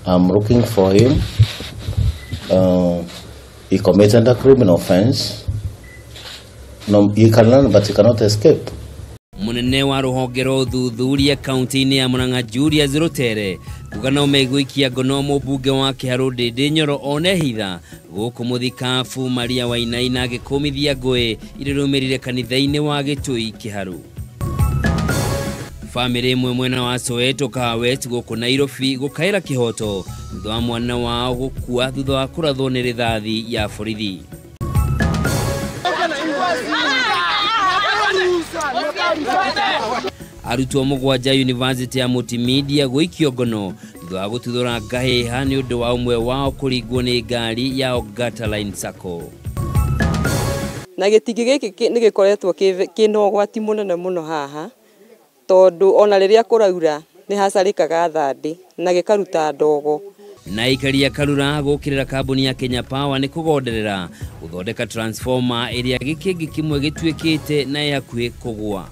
I'm looking for him. He committed a criminal offense. No, he can run, but he cannot escape. Munene wa ruhonge rwa ũthuthuria kaunti-inĩ ya Murang'a Julius Rutere kuga no megũikia ngono mũmbunge wa Kĩharũ Ndĩndĩ Nyoro one hitha gũkũ mũthikabu Maria Wainaina agĩkũmithia ngũĩ iria rĩumĩrire kanitha-inĩ wa Gĩtui Kĩharũ. Bamĩrĩ ĩmwe mwena wa Soweto Kahawa West gũkũ Nairobi gũkaĩra kĩhoto thutha wa mwana wao gũkua thutha wa kũrathwo nĩ rithathi ya borithi. Arutwo mũgwanja University ya Multimedia gũikio ngono thutha wa gũtuthũra ngahĩha nĩ ũndũ wa ũmwe wao kũringwo nĩ ngari ya Ongata Line Sacco. Na gĩtingĩ gĩkĩ nĩ gĩkoretwo kĩna ũgwati mũnene mũno haha, tondũ ona rĩrĩa kũraura nĩ hacarĩkaga thandĩ na gĩkaruta ndogo. Na aikari a Karura gũkĩrĩra kambuni ya Kenya Power nĩ kũgonderera gũthondeka transformer ĩrĩa gĩkĩngĩ kĩmwe gĩtuĩkĩte na ĩ hakuhĩ kũgũa.